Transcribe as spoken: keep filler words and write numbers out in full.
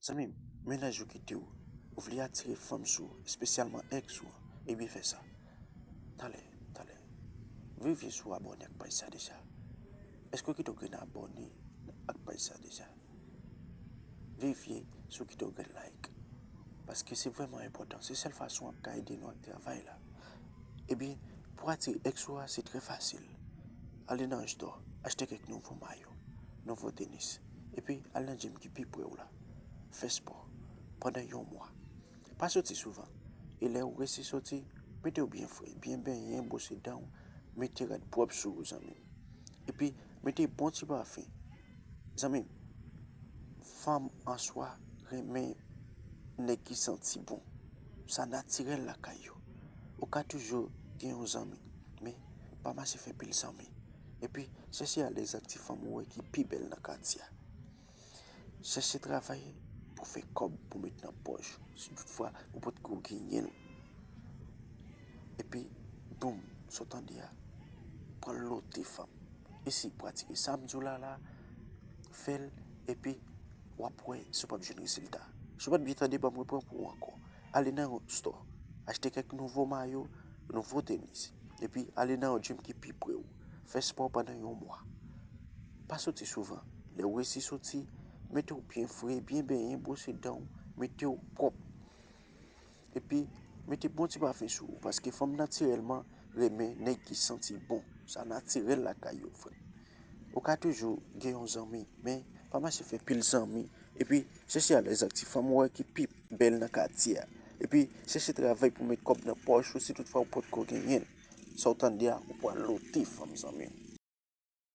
Zanmi m, mennaj ou kite w, ou vle atire fanm sou ou, espesyalman ex ou an, ebyen fè sa. Talè, talè. Verifye si w abòne ak paj sa deja. Èske w kite yon grenn abòne ak paj sa deja? Verifye si w kite yon grenn like. Paske se vrèman enpòtan. Se sèl fason w ap ka ede nou ak travay la. Ebyen, pou atire ex ou a, se trè fasil. Ale nan yon store, achte kèk nouvo mayo, nouvo tenis. Epi, al nan gym ki pi pre w la. Fè spò pandan yon mwa. Pa soti souvan. E lè ou resi soti, mete w byen fre, byen benyen, bwose dan w, mete rad pwòp sou ou, zanmi m. Epi, mete bon ti pafen. Zanmi m, fanm an swa renmen nèg ki santi bon. Sa natirèl lakay yo. Ou ka toujou gen yon zanmi, men pa mache fè pil zanmi. Epi, chèche alèz ak ti fanm ou wè ki pi bèl nan katye a. Chèche travay pou fè kòb pou met nan pòch ou, si toutfwa ou potko genyen l. Epi, boum, sa w tande a, pran lote fanm. Eseye pratike sa m di w la la, fè l, epi w ap wè si w p ap jwenn rezilta. Si w pa t byen tande, ban m reprann pou ou ankò. Ale nan yon store, achte kèk nouvo mayo, nouvo tenis. Epi, ale nan yon gym ki pi pre w. Fè spò pandan yon mwa. Pa soti souvan. Lè w resi soti, mete w byen fre, byen benyen, bwose dan w, mete w pwòp. Epi, mete bon ti pafen sou ou, paske fanm natirèlman renmen nèg ki santi bon. Sa natirèl lakay yo, frè. Ou ka toujou gen yon zanmi, men pa mache fè pil zanmi. Epi, chèche alèz ak ti fanm ou wè ki pi bèl nan katye a. Epi, chèche travay pou met kòb nan pòch ou, si toutfwa ou potko genyen l. Sa w tande a, ou pral lote fanm, zanmi m.